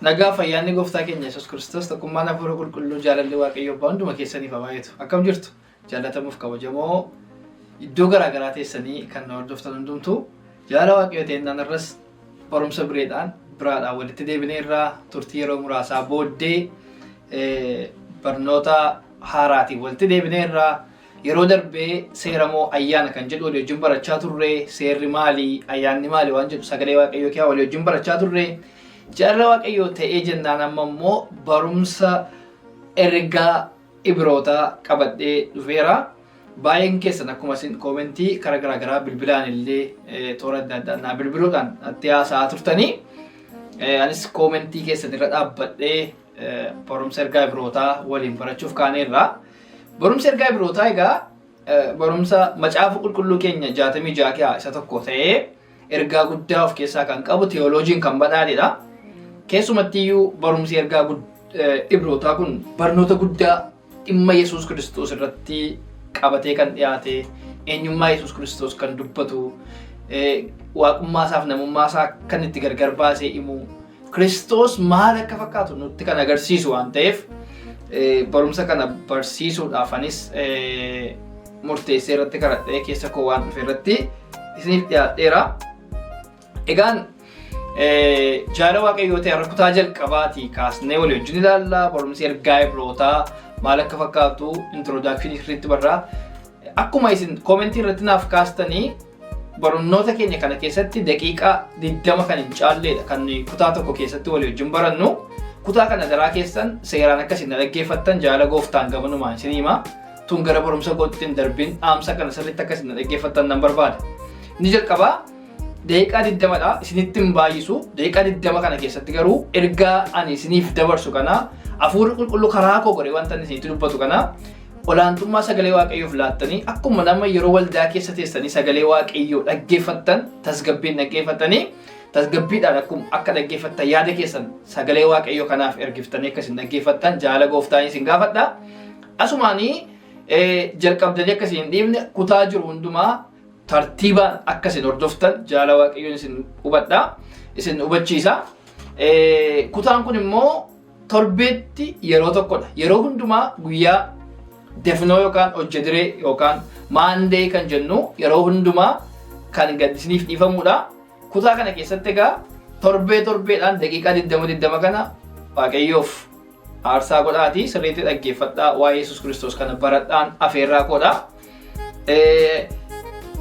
Nagaa fayyaanni gooftaa keenya Yesuus Kiristoos tokkummaan hafuura qulqulluu jaalalli Waaqayyo abbaa hunduma keessaniif haa baay'atu. Akkam jirtu? Jaallatamuuf kabajamoo iddoo garaa garaa teessanii kan na hordoftan hundumtuu jaalala Waaqayyo ta'ennaan irras barumsa bireedhaan biraadhaan walitti deebinee irraa turtii yeroo muraasaa booddee barnoota haaraatiin walitti deebinee irraa yeroo darbee seera moo ayyaana kan jedhu walii wajjin barachaa turre. Seerri maali, ayyaanni maali waan jedhu sagalee Waaqayyoo kee walii wajjin barachaa turre. Jaalala Waaqayyoo ta'ee jennaan amma immoo barumsa ergaa Ibrootaa qabadhee dhufeera. Baay'een keessan akkuma isin koomentii karaa garaa garaa bilbilaan illee toora adda addaa naa bilbiluudhaan natti haasa'aa turtanii. Anis koomentii keessan irra dhaabbadhee barumsa ergaa Ibrootaa waliin barachuuf kaaneerra. Barumsa ergaa Ibrootaa egaa barumsa macaafa qulqulluu keenya 66 keessaa isa tokko ta'ee ergaa guddaa of keessaa kan qabu teolojiin kan badhaadhedha. Keessumatti iyyuu barumsi ergaa Ibrootaa kun barnoota guddaa dhimma Yesuus Kiristoos irratti qabatee kan dhiyaate, eenyummaa Yesuus Kiristoos kan dubbatu, waaqummaa isaaf namummaa isaa kan itti gargar baasee himu, Kiristoos maal akka fakkaatu nutti kan agarsiisu waan ta'eef barumsa kana barsiisuudhaaf anis murteessee irratti karadhee keessa koo waan dhufe irratti isiniif dhiyaadheera. Egaan jaala Waaqayyoo ta'e har'a kutaa jalqabaatii kaasnee walii wajjin ilaalla. Barumsi ergaa Ibrootaa maal akka fakkaatu introdakshinii sirriitti barraa. Akkuma isin koomentii irratti naaf kaastanii barnoota keenya kana keessatti daqiiqaa 20 kan hin caalleedha kan nuyi kutaa tokko keessatti walii wajjin barannu. Kutaa kana daraa keessan seeraan akka isin na dhaggeeffattan jaala gooftaan gamanumaan isin hima. Tun gara barumsa kootti hin darbin dhaamsa kana sirriitti akka isin na dhaggeeffattan nan barbaada. Inni jalqabaa daqiiqaa 20 dha, isinitti hin baay'isu. Daqiiqaa 20 kana keessatti garuu ergaa ani isiniif dabarsu kana, hafuurri qulqulluu karaa koo godhee wanta inni isinitti dubbatu kana, olaantummaa sagalee Waaqayyoof laattanii akkuma nama yeroo waldaa keessa teessanii sagalee Waaqayyoo dhaggeeffattan tasgabbiin dhaggeeffattanii, tasgabbiidhaan akkuma akka dhaggeeffattan yaada keessan sagalee Waaqayyoo kanaaf ergiftanii akka isin dhaggeeffattan jaala gooftaan isin gaafadha. Asumaanii jalqabdanii akka isin hin dhiifne kutaa jiru hundumaa tartiibaan akka isin hordoftan jaala Waaqayyoon isin hubadha, isin hubachiisa. Kutaan kun immoo torbeetti yeroo tokkodha. Yeroo hundumaa guyyaa defnoo yookaan hojjediree yookaan maandee kan jennu yeroo hundumaa kan gad isiniif dhiifamudha. Kutaa kana keessatti egaa torbee torbeedhaan daqiiqaa 20 20 kana Waaqayyoof aarsaa godhaatii sirriitti dhaggeeffadhaa, waa'ee Yesuus Kiristoos kana baradhaan afeerraa koodha.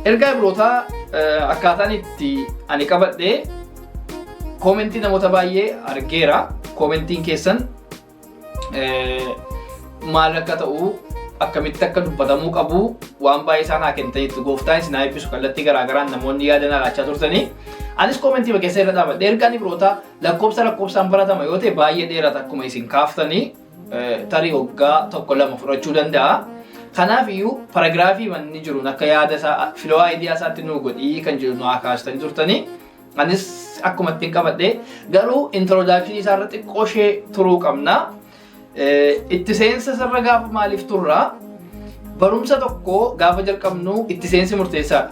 Ergaa Ibrootaa akkaataan itti ani qabadhe koomentii namoota baay'ee argeera. Koomentiin keessan maal akka ta'u, akkamitti akka dubbatamuu qabu waan baay'ee isaan haa kennitanitti gooftaan isin haa eebbisu. Kallattii garaagaraan namoonni yaada naa laachaa turtanii. Anis koomentii keessa irra dhaabadhe. Ergaan Ibrootaa lakkoofsa lakkoofsaan baratama yoo ta'e baay'ee dheerata, akkuma isin kaaftanii tarii waggaa tokko lama fudhachuu danda'a. Kanaaf iyyuu paragiraafii manni jiruun akka yaada isaa filoo aayidiyaa isaatti nuu godhii kan jiru nu haa kaastanii turtanii. Anis akkuma ittiin qabadhe garuu introdakshinii isaarra xiqqoo ishee turuu qabna. Itti seensa isarra gaafa maaliif turraa? Barumsa tokko gaafa jalqabnu itti seensi murteessaadha.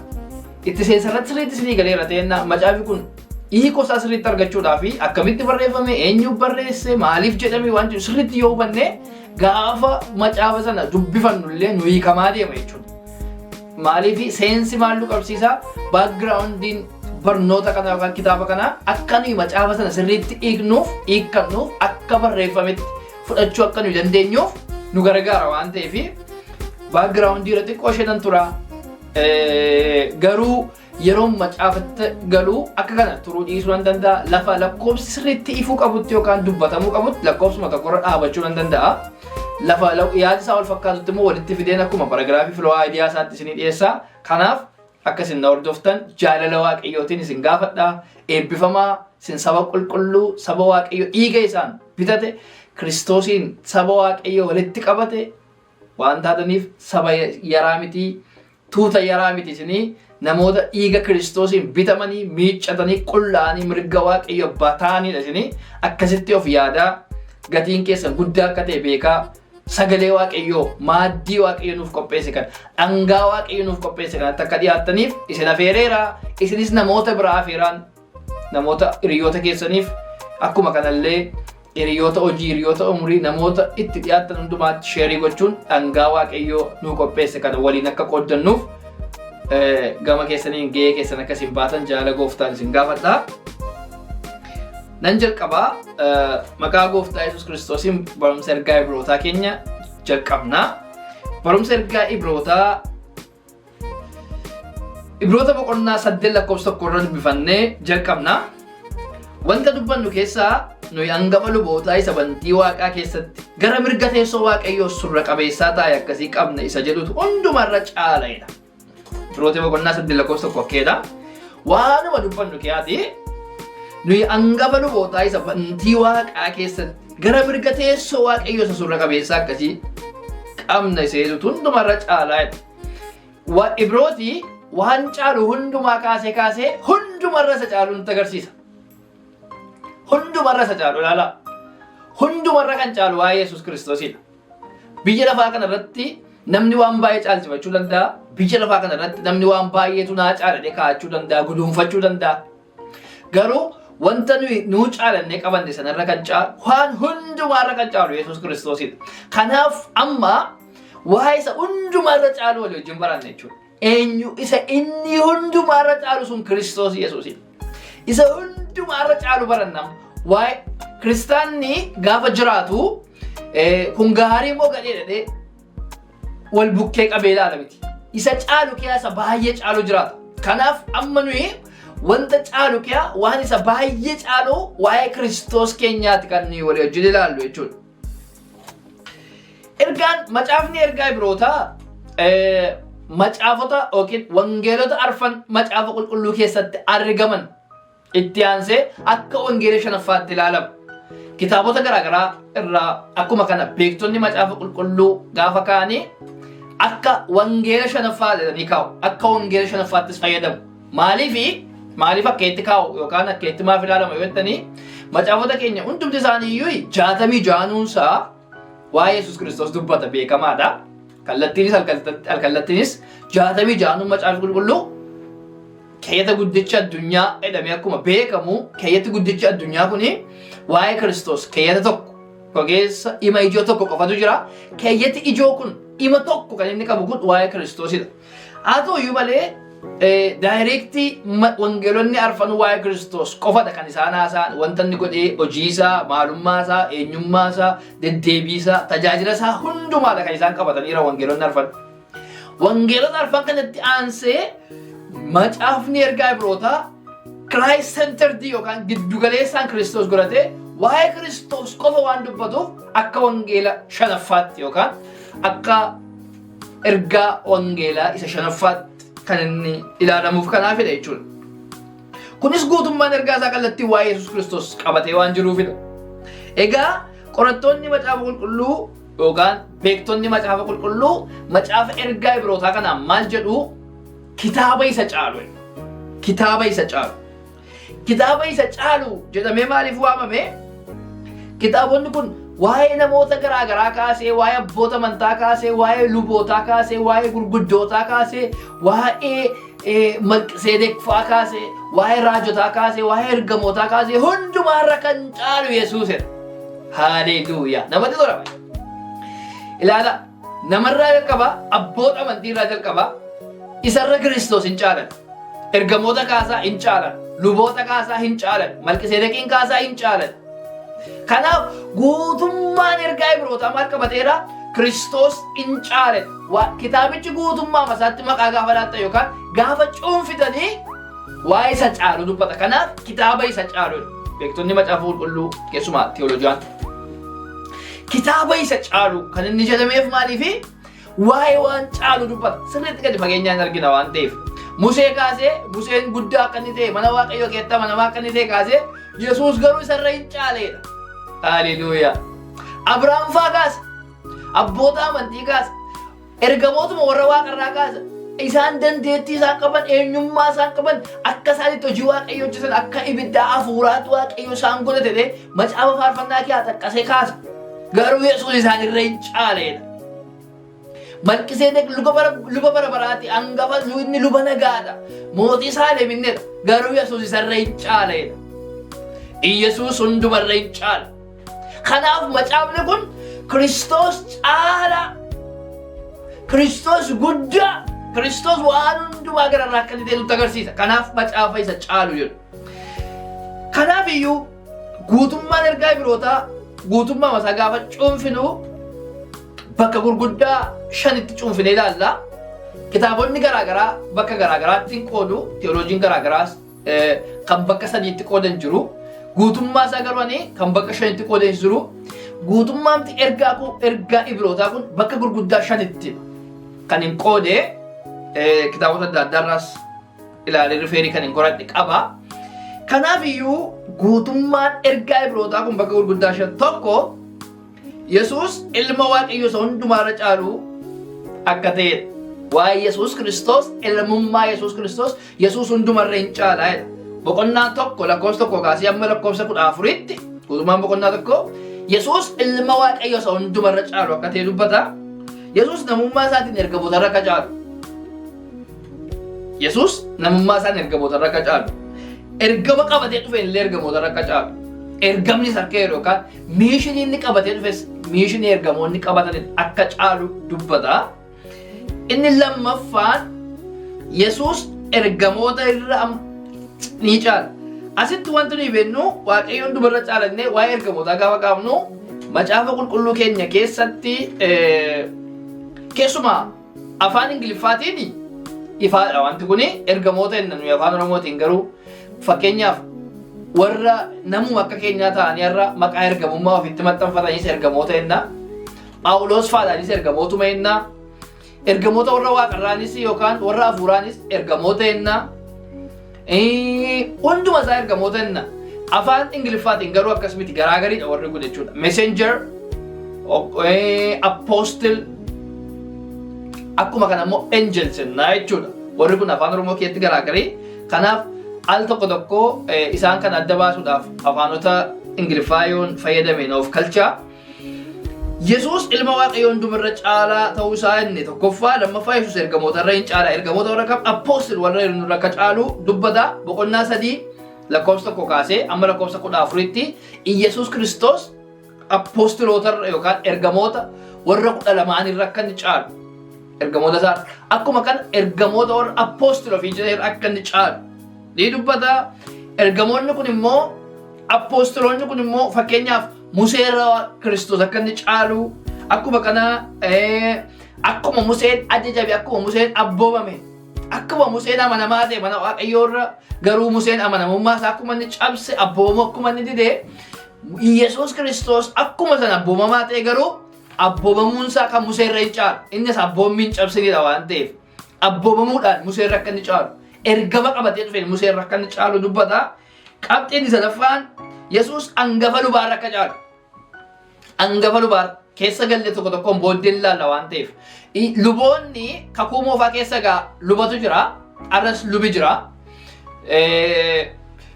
Itti seensa irratti sirriitti isinii galeera ta'ennaa macaafi kun hiikoo isaa sirriitti argachuudhaa fi akkamitti barreeffame, eenyu barreesse, maaliif jedhame waan jedhu sirriitti yoo hubanne gaafa macaafa sana dubbifannu illee nu hiikamaa deema jechuudha. Maaliif seensi maal nu qabsiisa? Baakgiraawundiin barnoota kanaa yookaan kitaaba kanaa akka nuyi macaafa sana sirriitti hiiknuuf, hiikkannuuf, akka barreeffametti fudhachuu akka nuyi dandeenyuuf nu gargaara waan ta'eef baakgiraawundii irra xiqqoo ishee nan tura. Garuu yeroo macaafatti galuu akka kana turuu dhiisuu nan danda'a. Lafa lakkoofsi sirriitti ifuu qabutti yookaan dubbatamuu qabutti lakkoofsuma tokkorra dhaabachuu nan danda'a. Lafa yaadi isaa wal fakkaatutti immoo walitti fideen akkuma paragiraafii filoo aayidiyaa isaatti isinii dhiyeessa. Kanaaf akka isin na hordoftan jaalala Waaqayyootiin isin gaafadha. Eebbifamaa. Isin saba qulqulluu, saba Waaqayyo dhiiga isaan bitate, Kiristoosiin saba Waaqayyo walitti qabate waan taataniif saba yaraa miti, tuuta yaraa miti. Isinii namoota dhiiga Kiristoosiin bitamanii, miiccatanii, qullaa'anii mirga Waaqayyo abbaa ta'anidha. Isinii akkasitti of yaadaa, gatiin keessan guddaa akka ta'e beekaa. Sagalee Waaqayyoo, maaddii Waaqayyo nuuf qopheesse kana, dhangaa Waaqayyo nuuf qopheesse kanatti akka dhiyaattaniif isin afeereera. Isinis namoota biraa afeeraan, namoota hiriyoota keessaniif, akkuma kanallee hiriyoota hojii, hiriyoota umurii, namoota itti dhiyaattan hundumaatti share gochuun dhangaa Waaqayyoo nuu qopheesse kana waliin akka qooddannuuf gama keessaniin gahee keessan akka isin baatan jaala gooftaan isin gaafadha. Nan jalqabaa, maqaa gooftaa Yesuus Kiristoosiin barumsa ergaa Ibrootaa keenya jalqabna. Barumsa ergaa Ibrootaa, Ibroota boqonnaa 8 lakkoofsa 1 irra dubbifannee jalqabna. Wanta dubbannu keessaa, nuyi hangafa lubootaa isa bantii waaqaa keessatti gara mirga teessoo Waaqayyoo surra qabeessaa taa'e akkasii qabna isa jedhutu hundumarra caalaidha. Ibroota boqonnaa 8 lakkoofsa 1 akkeedha. Waanuma dubbannu keeyaati, nuyi hangafa lubootaa isa bantii waaqaa keessatti gara mirga teessoo Waaqayyoo isa surra qabeessaa akkasii qabna isa jedhutu hundumarra caalaidha. Ibrooti waan caalu hundumaa kaasee kaasee hundumarra isa caalu nutti agarsiisa. Hundumarra isa caalu ilaalaa. Hundumarra kan caalu waa'ee Yesuus Kiristoosidha. Biyya lafaa kana irratti namni waan baay'ee caalchifachuu danda'a. Biyya lafaa kana irratti namni waan baay'eetu naa caaladhee kaa'achuu danda'a, guduunfachuu danda'a. Garuu wanta nuyi nuu caalannee qabanne sanarra kan caalu, waan hundumaarra kan caalu Yesuus Kiristoosidha. Kanaaf amma waa'ee isa hundumaarra caalu walii wajjin baranna jechuudha. Eenyu isa inni hundumaarra caalu sun? Kiristoos Yesuusidha. Isa hundumaarra caalu baranna. Waa'ee kiristaanni gaafa jiraatu kun gaarii moo gadhee jedhee wal bukkee qabee ilaala miti. Isa caalu keessa baay'ee caalu jiraata. Kanaaf amma nuyi wanta caalu keessa waan isa baay'ee caalu, waa'ee Kiristoos keenyaati kan nuyi walii wajjin ilaallu jechuudha. Ergaan macaafni ergaa Ibrootaa macaafota yookiin wangeelota arfan macaafa qulqulluu keessatti argaman itti aansee akka wangeela shanaffaatti ilaalama. Kitaabota garaagaraa irraa akkuma kana beektonni macaafa qulqulluu gaafa kaa'anii akka wangeela shanaffaa jedhanii kaa'u. Akka wangeela shanaffaattis fayyadamu. Maaliifi maaliif akka itti kaa'u yookaan akka itti maaf ilaalama yoo jettanii, macaafota keenya hundumti isaanii iyyuu 66nuunsaa waa'ee Yesuus Kiristoos dubbata, beekamaadha. Kallattiinis alkallattiinis 66nuun macaafa qulqulluu keeyyata guddicha addunyaa jedhamee akkuma beekamu, keeyyati guddicha addunyaa kuni waa'ee Kiristoos keeyyata tokko keessa dhima ijoo tokko qofatu jira. Keeyyati ijoo kun dhima tokko kan inni qabu kun waa'ee Kiristoosidha. Haa ta'u iyyuu malee, direct wangeelonni arfan waa'ee Kiristoos qofadha kan isaan haasa'an. Wanta inni godhee, hojii isaa, maalummaa isaa, eenyummaa isaa, deddeebii isaa, tajaajila isaa hundumaadha kan isaan qabataniira wangeelonni arfan. Wangeelota arfan kanatti aansee macaafni ergaa Ibrootaa Christ centered yookaan giddugaleessaan Kiristoos godhatee waa'ee Kiristoos qofa waan dubbatuuf akka wangeela shanaffaatti yookaan akka ergaa wangeelaa isa shanaffaatti kan inni ilaalamuuf kanaafidha jechuudha. Kunis guutummaan ergaa isaa kallattii waa'ee Yesuus Kiristoos qabatee waan jiruufidha. Egaa qorattoonni macaafa qulqulluu yookaan beektonni macaafa qulqulluu macaafa ergaa Ibrootaa kanaan maal jedhu? Kitaaba isa caalu. Kitaaba isa caalu. Kitaaba isa caalu jedhamee maaliif waamame? Kitaabonni kun waa'ee namoota garaa garaa kaasee, waa'ee abboota amantaa kaasee, waa'ee lubootaa kaasee, waa'ee gurguddootaa kaasee, waa'ee Malkiseedeq fa'aa kaasee, waa'ee raajotaa kaasee, waa'ee ergamootaa kaasee hundumaarra kan caalu Yesuusidha. Haaleluuyaa! Namatti tola. Ilaala, namarraa jalqaba, abboota amantii irraa jalqaba, isarra Kiristoos hin caalan. Ergamoota kaasaa hin caalan. Luboota kaasaa hin caalan. Malkiseedeqiin kaasaa hin caalan. Kanaaf guutummaan ergaa Ibrootaa maal qabateera? Kiristoos hin caale. Kitaabichi guutummaa isaatti maqaa gaafa laatta yookaan gaafa cuunfitanii waa'ee isa caalu dubbata. Kanaaf kitaaba isa caalu beektonni macaafa qulqulluu, keessumaa teoloojiyaan, kitaaba isa caalu kan inni jedhameef maaliifi? Waa'ee waan caalu dubbata. Sirriitti gadi fageenyaan argina waan ta'eef. Musee kaasee, Museen guddaa akka inni ta'e, mana Waaqayyoo keessatti amanamaa akka inni ta'e kaasee, Yesuus garuu isarra hin caaleedha. Haleluuyaa. Abrahaam faa kaase. Abboota amantii kaase. Ergamootuma warra waaqarraa kaase. Isaan dandeettii isaan qaban, eenyummaa isaan qaban, akka isaan itti hojii Waaqayyoo hojjetan, akka ibiddaa hafuuraatti Waaqayyo isaan godhate macaafa faarfannaa keessaa xaqqasee kaasa. Garuu Yesuus isaan irra hin caaleedha. Malkiseedeq luba bara luba bara baraati hangafa inni luba nagaadha. Mootii Saalem innedha. Garuu Yesuus isarra hin caaleedha. Iyyasuus hundumarra hin caala. Kanaaf macaafni kun Kiristoos caalaa, Kiristoos guddaa, Kiristoos waan hundumaa gararraa akka inni ta'e nutti agarsiisa. Kanaaf macaafa isa caalu jedhu. Kanaaf iyyuu guutummaan ergaa Ibrootaa guutummaa masaa gaafa cuunfinu bakka gurguddaa shanitti cuunfinee ilaalla. Kitaabonni garaagaraa bakka garaagaraatti hin qoodu. Teoloojiin garaagaraas kan bakka sadiitti qoodan jiru. Guutummaa isaa garuu ani kan bakka shanitti qoodan jiru. Guutummaamti ergaa kun ergaa Ibrootaa kun bakka gurguddaa shanitti kan hin qoode kitaabota adda addaarraas ilaalee rifeerii kan hin qoradhe qaba. Kanaaf iyyuu guutummaan ergaa Ibrootaa kun bakka gurguddaa shan tokko Yesuus ilma Waaqayyoo isa hundumaarra caalu akka ta'edha. Waa'ee Yesuus Kiristoos, ilmummaa Yesuus Kiristoos, Yesuus hundumarra hin caalaa jedha. Boqonnaa 1 lakkoofsa 1 kaasee amma lakkoofsa 14tti guutummaan boqonnaa 1 Yesuus ilma Waaqayyoo isa hundumarra caalu akka ta'e dubbata. Yesuus namummaa isaatiin ergamootarra akka caalu. Yesuus namummaa isaan ergamootarra akka caalu. Ergama qabatee dhufe illee ergamootarra akka caalu. Ergamni isa harka jiru yookaan miishinii inni qabatee dhufes miishinii ergamoonni qabatan akka caalu dubbata. Inni lammaffaan Yesuus ergamoota irra ni caala. Asitti wanti nuyi beeknu Waaqayyoon dubarra caalannee waa'ee ergamootaa gaafa qaabnu macaafa qulqulluu keenya keessatti keessumaa afaan Ingiliffaatiin ifaadha wanti kun ergamoota inni nuyi afaan Oromootiin garuu fakkeenyaaf warra namuma akka keenyaa ta'anii har'a maqaa ergamummaa ofitti maxxanfatanis ergamoota jenna. Phaawulos faadhaanis ergamootuma jenna. Ergamoota warra waaqarraanis yookaan warra hafuuraanis ergamoota jenna. Hunduma isaa ergamoota jenna. Afaan Ingiliffaatiin garuu akkas miti garaagariidha warri kun jechuudha. Messenger, apostle, akkuma kana immoo angels jenna jechuudha. Warri kun afaan Oromoo keessatti garaagarii. Kanaaf al tokko tokko isaan kan adda baasuudhaaf afaanota Ingiliffaa yoon fayyadame of kalchaa. Yesuus ilma Waaqayyoo hundumarra caalaa ta'uu isaa inni tokkoffaa lammaffaa Yesuus ergamoota irra hin caala ergamoota warra kam apostle warra irra akka caalu dubbata boqonnaa 3 lakkoofsa 1 kaasee amma lakkoofsa 14tti Yesuus Kiristoos apoostiloota irra yookaan ergamoota warra 12 irra akka inni caalu ergamoota isaa akkuma kana ergamoota warra apostle ofii jedhan irra akka inni caalu ni dubbata ergamoonni kun immoo apoostiloonni kun immoo fakkeenyaaf Musee irra Kiristoos akka inni caalu akkuma kana akkuma Museen ajajame akkuma Museen abboomame akkuma Museen amanamaa ta'e mana Waaqayyoo irra garuu Museen amanamummaa isaa akkuma inni cabse abboomuu akkuma inni dide Yesuus Kiristoos akkuma sana abboomamaa ta'e garuu abboomamuun isaa kan Musee irra hin caalu innis abboommii hin cabsinidha waan ta'eef abboomamuudhaan Musee irra akka inni caalu ergama qabatee dhufeen Musee irra akka inni caalu dubbata. Qabxiin sadaffaan Yesuus angafa lubaarra akka caalu. Angafa lubaarra keessa galle tokko tokkoon booddeen ilaalla waan ta'eef. Luboonni kakuu moofaa keessa egaa lubatu jira. Arras lubi jira.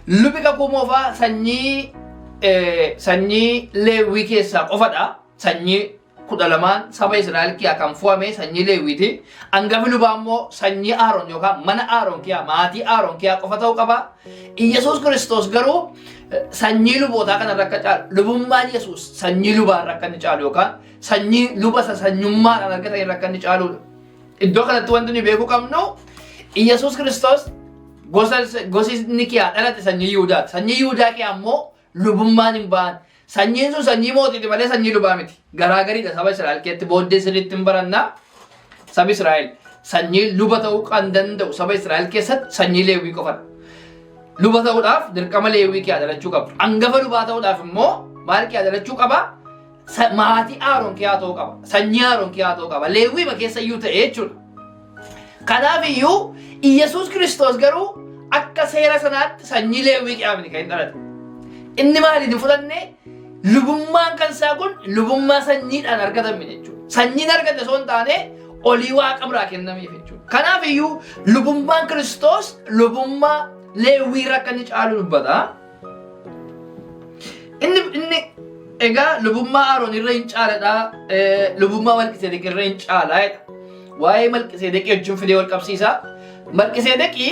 Lubi kakuu moofaa sanyii sanyii Leewwii keessaa qofadha. Sanyii 12n saba Israa'el kiyaa kan fo'ame sanyii Leewwiiti. Angafi lubaa immoo sanyii Aaron yookaan mana Aaron kiyaa maatii Aaron kiyaa qofa ta'uu qaba. Iyyasuus Kiristoos garuu sanyii lubootaa kanarra akka caalu lubummaan Yesuus sanyii lubaarra akka inni caalu yookaan sanyii luba isa sanyummaadhaan argatan irra akka inni caaludha. Iddoo kanatti wanti nuyi beekuu qabnu Iyyasuus Kiristoos gosa gosi inni kiyaa dhalate sanyii Yihudaati. Sanyii Yihudaa kiyaa immoo lubummaan hin ba'an. Sanyiin sun sanyii mootiiti malee sanyii lubaa miti. Garaagariidha saba Israa'el keessatti booddee sirriitti hin baranna. Sabi Israa'el sanyii luba ta'uu kan danda'u saba Israa'el keessatti sanyii Leewwii qofadha. Luba ta'uudhaaf dirqama Leewwii kee dhalachuu qaba. Angafa lubaa ta'uudhaaf immoo maal kee dhalachuu qaba? Maatii Aaroon kee ta'uu qaba. Sanyii Aaroon kee ta'uu qaba. Leewwii ma keessa iyyuu ta'e jechuudha. Kanaaf iyyuu Iyyasuus Kiristoos garuu akka seera sanaatti sanyii Leewwii kee miti kan hin dhalate. Inni maaliin hin fudhanne lubummaan kan isaa kun lubummaa sanyiidhaan argatame jechuudha. Sanyiin argate osoo hin taane olii waaqa biraa kennameef jechuudha. Kanaaf iyyuu lubummaan Kiristoos lubummaa Leewwii irra akka inni caalu dubbata. Inni inni Egaa lubummaa Aaroon irra hin caaladha. Lubummaa Malkiseedeq irra hin caalaa jedha. Waa'ee Malkiseedeqii wajjin fidee wal qabsiisa. Malkiseedeqii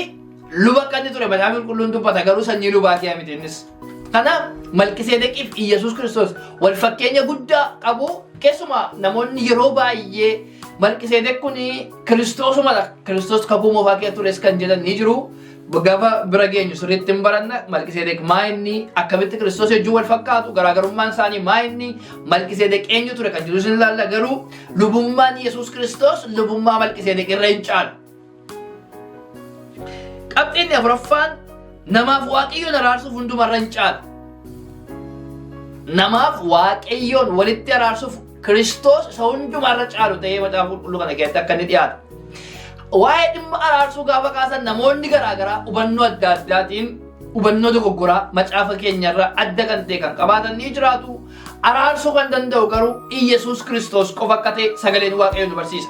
luba akka inni ture Macaafni Qulqulluun dubbata garuu sanyii lubaa kee miti innis. Kanaaf Malkiseedeqiif Iyyasuus Kiristoos wal fakkeenya guddaa qabu keessumaa namoonni yeroo baay'ee Malkiseedeq kun Kiristoosumadha. Kiristoos kakuu moofaa keessa tures kan jedhan ni jiru. Gaafa bira geenyu sirriitti hin baranna. Malkiseedeq maa inni akkamitti Kiristoos wajjin wal fakkaatu garaagarummaan isaanii maa inni Malkiseedeq eenyu ture kan jedhus hin ilaalla garuu lubummaan Yesuus Kiristoos lubummaa Malkiseedeq irra hin caalu. Qabxiin afuraffaan namaaf Waaqayyoon araarsuuf hundumarra hin caalu. Namaaf Waaqayyoon walitti araarsuuf Kiristoos isa hundumarra caalu ta'ee macaafa qulqulluu kana keessatti akka inni dhiyaatu. Waa'ee dhimma araarsuu gaafa kaasan namoonni garaagaraa hubannoo adda addaatiin hubannoo dogoggoraa macaafa keenyarra adda kan ta'e kan qabaatan ni jiraatu. Araarsuu kan danda'u garuu Iyyasuus Kiristoos qofa akka ta'e sagaleen Waaqayyoo nu barsiisa.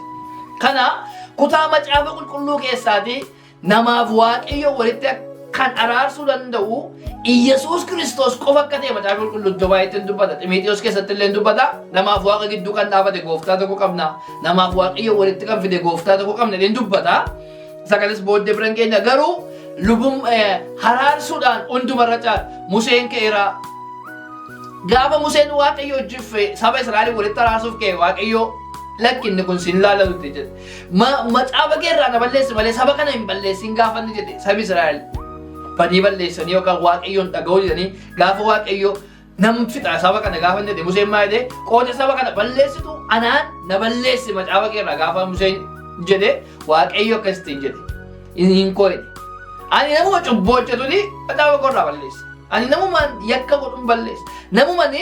Kana kutaa macaafa qulqulluu keessaatii namaaf Waaqayyo walitti kan araarsuu danda'u Iyyasuus Kiristoos qofa akka ta'e macaafa qulqulluu iddoo baay'eetti hin dubbata. Ximiixiyoos keessatti illee hin dubbata. Namaaf Waaqa gidduu kan dhaabate gooftaa tokko qabna. Namaaf Waaqayyo walitti kan fide gooftaa tokko qabna jedhee hin dubbata. Isa kanas booddee biran keenya garuu lubum haraarsuudhaan hundumarra caala. Museen ka'eera. Gaafa Museen Waaqayyo wajjin saba Israa'el walitti araarsuuf ka'e Waaqayyo lakki inni kun sin laalatu jedhe. Macaafa kee irraa na balleessi malee saba kana hin balleessin gaafa inni jedhe sabi Israa'el badii balleessanii yookaan Waaqayyoon dhaga'uu jedhanii gaafa Waaqayyo nam fixa saba kana gaafa inni jedhe Museen maal jedhe qooda saba kana balleessitu anaan na balleessi macaafa kee irraa gaafa Museen jedhe Waaqayyo akkasittiin jedhe hin koo jedhe. Ani namuma cubbuu hojjetuni macaafa koo irraa balleessa. Ani namumaan yakka godhuun balleessa. Namumani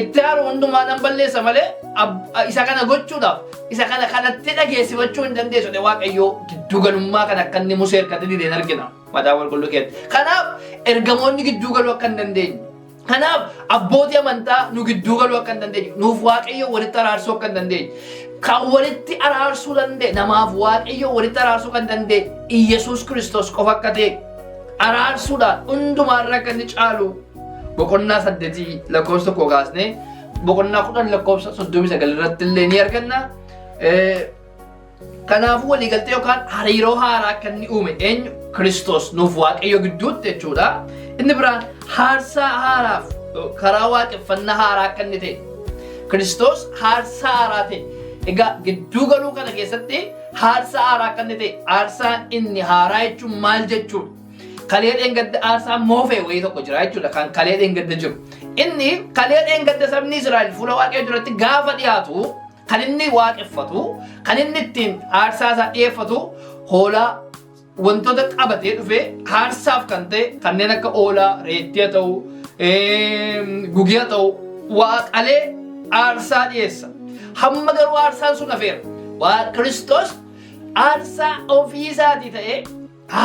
itti aaru hundumaa nan balleessa malee isa kana gochuudhaaf isa kana kanatti dhageessifachuu hin dandeessu jedhee Waaqayyo gidduu galummaa kana akka inni Musee harkatti dideen argina. Macaafa qulqulluu keessatti. Kanaaf ergamoonni gidduu galuu akka hin dandeenye. Kanaaf abbootii amantaa nu gidduu galuu akka hin dandeenye. Nuuf Waaqayyo walitti araarsuu akka hin dandeenye. Kan walitti araarsuu danda'e namaaf Waaqayyo walitti araarsuu kan danda'e Iyyasuus Kiristoos qofa akka ta'e araarsuudhaan hundumaarra akka inni caalu boqonnaa 8 lakkoofsa 1 kaasnee boqonnaa 10 lakkoofsa 39 irratti illee ni arganna. Kanaafuu waliigaltee yookaan hariiroo haaraa akka inni uume eenyu Kiristoos nuuf Waaqayyo gidduutti jechuudha. Inni biraan haarsaa haaraaf karaa waaqeffannaa haaraa akka inni ta'e Kiristoos haarsaa haaraa ta'e. Egaa gidduu galuu kana keessatti haarsaa haaraa akka inni ta'e aarsaan inni haaraa jechuun maal jechuudha? Kalee dheengadda aarsaan moofee wayii tokko jira jechuudha kan kalee dheengadda jiru. Inni kalee dheengadda sabni Israa'el fuula Waaqayyoo duratti gaafa dhiyaatu kan inni waaqeffatu kan inni ittiin aarsaa isaa dhiyeeffatu hoolaa wantoota qabatee dhufe aarsaaf kan ta'e kanneen akka hoolaa, reettii haa ta'u, gugee haa ta'u waaqalee aarsaa dhiyeessa. Hamma garuu aarsaan sun hafeera. Waa Kiristoos aarsaa ofii isaatii ta'ee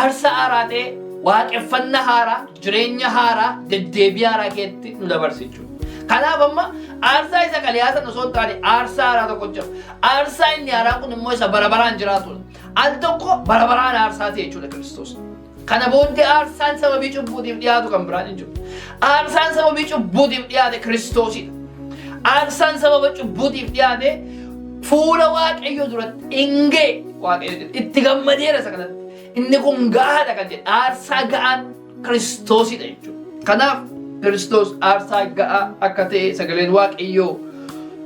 aarsaa haaraa ta'e waaqeffannaa haaraa, jireenya haaraa, deddeebii haaraa keetti nu dabarsa jechuudha. Kanaaf amma aarsaa isa kaleessaa sana osoo hin taane aarsaa haaraa tokko jira. Aarsaa inni haaraan kun immoo isa bara baraan jiraatudha. Al tokko bara baraan aarsaa ta'e jechuudha Kiristoos. Kana booddee aarsaan sababii cubbuutiif dhiyaatu kan biraan hin jiru. Aarsaan sababii cubbuutiif dhiyaate Kiristoosidha. Aarsaan sababa cubbuutiif dhiyaate fuula Waaqayyoo duratti hin ga'e Waaqayyo jedhe. Itti gammadeera isa kanatti. Inni kun ga'aadha kan jedhe. Aarsaa ga'aan Kiristoosidha jechuudha. Kanaaf Kiristoos aarsaa ga'aa akka ta'e sagaleen Waaqayyoo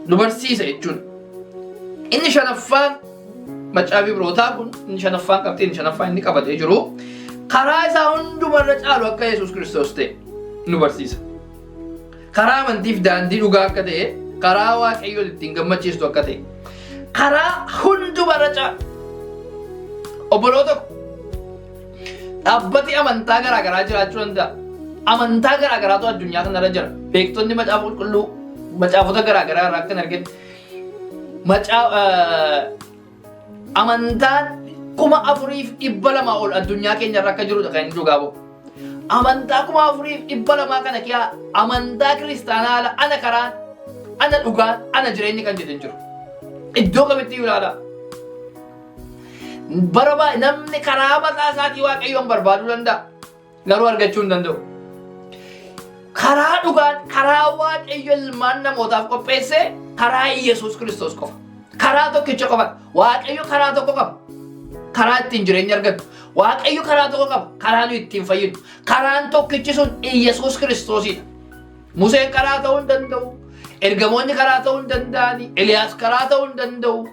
nu barsiisa jechuudha. Inni shanaffaan macaafa Ibrootaa kun inni shanaffaan qabxii inni shanaffaan inni qabatee jiru karaa isaa hundumarra caalu akka Yesuus Kiristoos ta'e nu barsiisa. Karaa amantiif daandii dhugaa akka ta'e, karaa Waaqayyoon ittiin gammachiistu akka ta'e, karaa hundumarra caalu. Obboloota ko, dhaabbati amantaa garaa garaa jiraachuu danda'a. Amantaa garaa garaatu addunyaa kanarra jira. Beektonni macaafa qulqulluu macaafota garaa garaa irraa akkan argine macaa amantaan 4,200 ol addunyaa keenya irra akka jirudha kan inni dhugaa ba'u. Amantaa 4,200 kana kiyaa amantaa kiristaanaa ala ana karaan, ana dhugaan, ana jireenyi kan jedhe hin jiru. Iddoo kamitti iyyuu ilaalaa. Bara baay'ee namni karaa mataa isaatii Waaqayyoon barbaaduu danda'a. Garuu argachuu hin danda'u. Karaa dhugaan, karaa Waaqayyo ilmaan namootaaf qopheesse, karaa Iyyasuus Kiristoos qofa. Karaa tokkicha qofa. Waaqayyo karaa tokko qaba. Karaa ittiin jireenya argannu. Waaqayyo karaa tokko qaba. Karaa nu ittiin fayyinu. Karaan tokkichi sun Iyyasuus Kiristoosidha. Museen karaa ta'uu hin danda'u. Ergamoonni karaa ta'uu hin danda'ani. Eliyaas karaa ta'uu hin danda'u.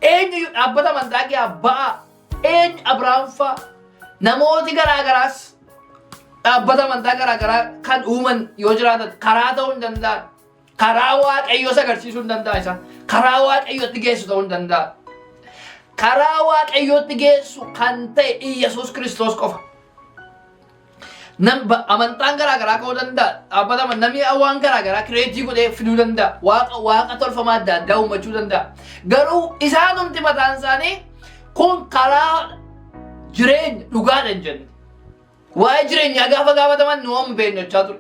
Eenyuyyuu dhaabbata amantaa kee abbaa, eenyu, Abiraam fa'a, namooti garaa garaas dhaabbata amantaa garaa garaa kan uuman yoo jiraatan karaa ta'uu hin danda'an. Karaa Waaqayyoo agarsiisuu hin danda'an isaan. Karaa Waaqayyootti geessu ta'uu hin danda'an. Karaa Waaqayyootti geessu kan ta'e Iyyasuus Kiristoos qofa. Amantaan garaa garaa ka'uu danda'a. Dhaabbata namni waan garaa garaa create godhee fiduu danda'a. Waaqa tolfamaa adda addaa uummachuu danda'a. Garuu isaanumti mataan isaanii kun karaa jireenya dhugaadha hin jenne. Waa'ee jireenyaa gaafa gaafataman nu waan beeknu jechaa ture.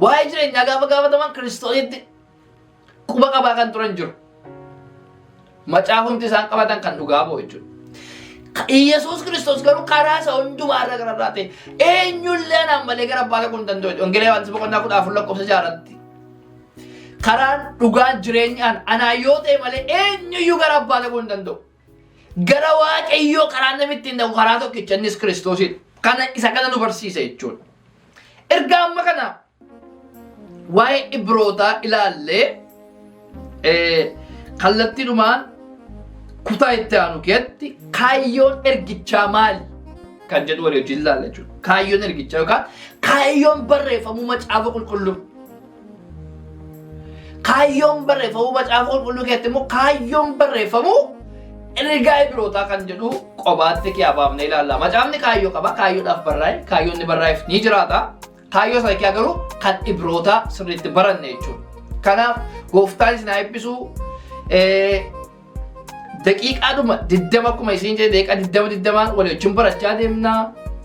Waa'ee jireenyaa gaafa gaafataman Kiristoositti quba qabaa kan turan jiru. Macaafumti isaan qabatan kan dhugaa ba'u jechuudha. Iyyasuus Kiristoos garuu karaa isa hundumaa irra gararraa ta'e, eenyullee anaan malee gara abbaa dhaquu hin danda'u. Wangeela Yohaannis boqonnaa 14 lakkoofsa 6rratti. Karaan, dhugaan, jireenyaan anaan yoo ta'e malee eenyuyyuu gara abbaa dhaquu hin danda'u. Gara Waaqayyoo karaa namni ittiin dhaqu karaa tokkicha, innis Kiristoosidha. Kana isa kana nu barsiisa jechuudha. Erga amma kana waa'ee Ibrootaa ilaallee, kallattiidhumaan kutaa itti aanu keessatti kaayyoon ergichaa maali kan jedhu walii wajjin ilaalla jechuudha. Kaayyoon ergichaa yookaan kaayyoon barreeffamuu Macaafa Qulqulluu. Kaayyoon barreeffamuu Macaafa Qulqulluu keessatti immoo kaayyoon barreeffamuu ergaa Ibrootaa kan jedhu qobaatti kee baafnee ilaalla. Macaafni kaayyoo qaba. Kaayyoodhaaf barraa'e. Kaayyoon inni barraa'eef ni jiraata. Kaayyoo sana kee garuu kan Ibrootaa sirriitti baranne jechuudha. Kanaaf Gooftaan isin haa eebbisu. Daqiiqaadhuma 20, akkuma isin jedhe, daqiiqaa 20 20n walii wajjin barachaa deemna.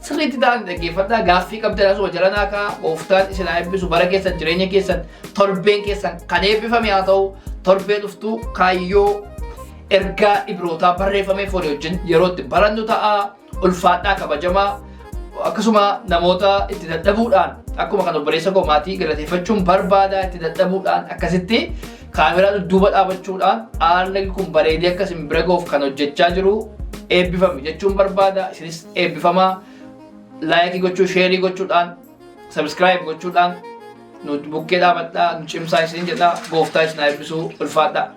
Sirriitti ta'an dhaggeeffadhaa. Gaaffii qabdan asuma jalanaa kaa. Gooftaan isin haa eebbisu. Bara keessan, jireenya keessan, torbeen keessan kan eebbifame haa ta'u. Torbee dhuftu kaayyoo ergaa Ibrootaa barreeffameef walii wajjin yeroo itti barannu ta'a. Ulfaadhaa, kabajamaa. Akkasuma namoota itti dadhabuudhaan, akkuma kan obboleessa koo maatii galateeffachuun barbaada, itti dadhabuudhaan akkasitti kaameraa dudduuba dhaabachuudhaan haalli kun bareedee akka isin bira ga'uuf kan hojjechaa jiru eebbifami jechuun barbaada. Isinis eebbifamaa. Like gochuu, share gochuudhaan, subscribe gochuudhaan nu bukkee dhaabadhaa, nu cimsaa isin jedha. Gooftaa isin haa eebbisuu. Ulfaadhaa.